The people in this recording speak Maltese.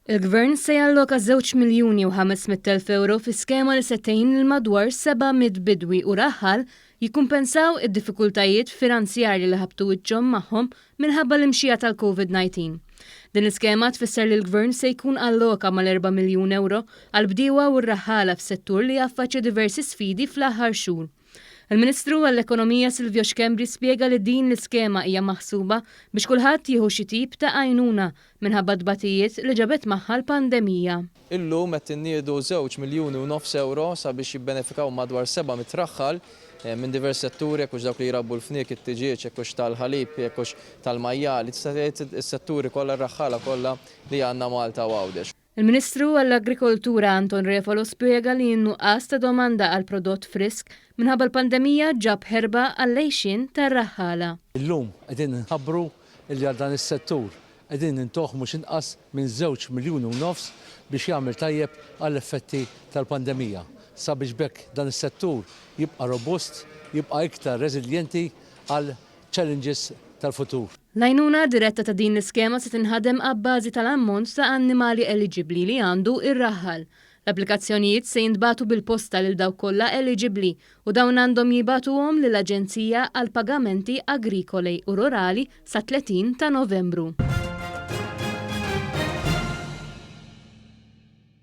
Il-Gvern se jalloka żewġ miljuni u 500,000 ewro fi skema li se tgħin lil madwar 700 bidwi u raħħal jikkumpensaw id-diffikultajiet finanzjarji li ħabtu wiċċhom magħhom minħabba l-imxija tal-Covid-19. Din l-iskema tfisser li l-Gvern se jkun alloka mal-4 miljun ewro għall-bdiewa u r-raħħala f'settur li jaffaċċja diversi sfidi fl-aħħar xhur. Il-Ministru għall-Ekonomija Silvio Schembri spjega li din l-iskema hija maħsuba biex kulħadd jieħu xi tip ta' għajnuna minħabba t-tbatijiet li ġabet magħha l-pandemija. Illum qed inniedu żewġ miljuni u nofs ewro sabiex jibbenefikaw madwar 700 raħħal minn diversi setturi, jekk hux dawk li jrabbu l-fniek, it-tiġieġ, jekk hux tal-ħalib, jekk hux tal-majjali, tista' tgħid is-setturi kollha, r-raħħala kollha li għandna Malta u Għawdex. Il-Ministru għall-Agrikoltura Anton Refalo spjega li n-nuqqas ta' domanda għal prodott frisk minħabba l-pandemija ġab ħerba għall-għixien tar-raħħala. Illum qegħdin inħabbru li għal dan is-settur qegħdin intuh mhux inqas minn żewġ miljuni u nofs biex jagħmel tajjeb għall-effetti tal-pandemija sabiex b'hekk dan is-settur jibqa' robust, jibqa' iktar reżiljenti għal challenges tal-futur. L-għajnuna diretta ta' din l-iskema se tinħadem abbażi tal-ammont ta' annimali eliġibbli li għandu r-raħħal. L-applikazzjonijiet se jintbagħtu bil-posta lil dawk kollha eliġibbli u dawn għandhom jibagħtuhom lill-Aġenzija għall-Pagamenti Agrikoli u Rurali sat-30 ta' Novembru.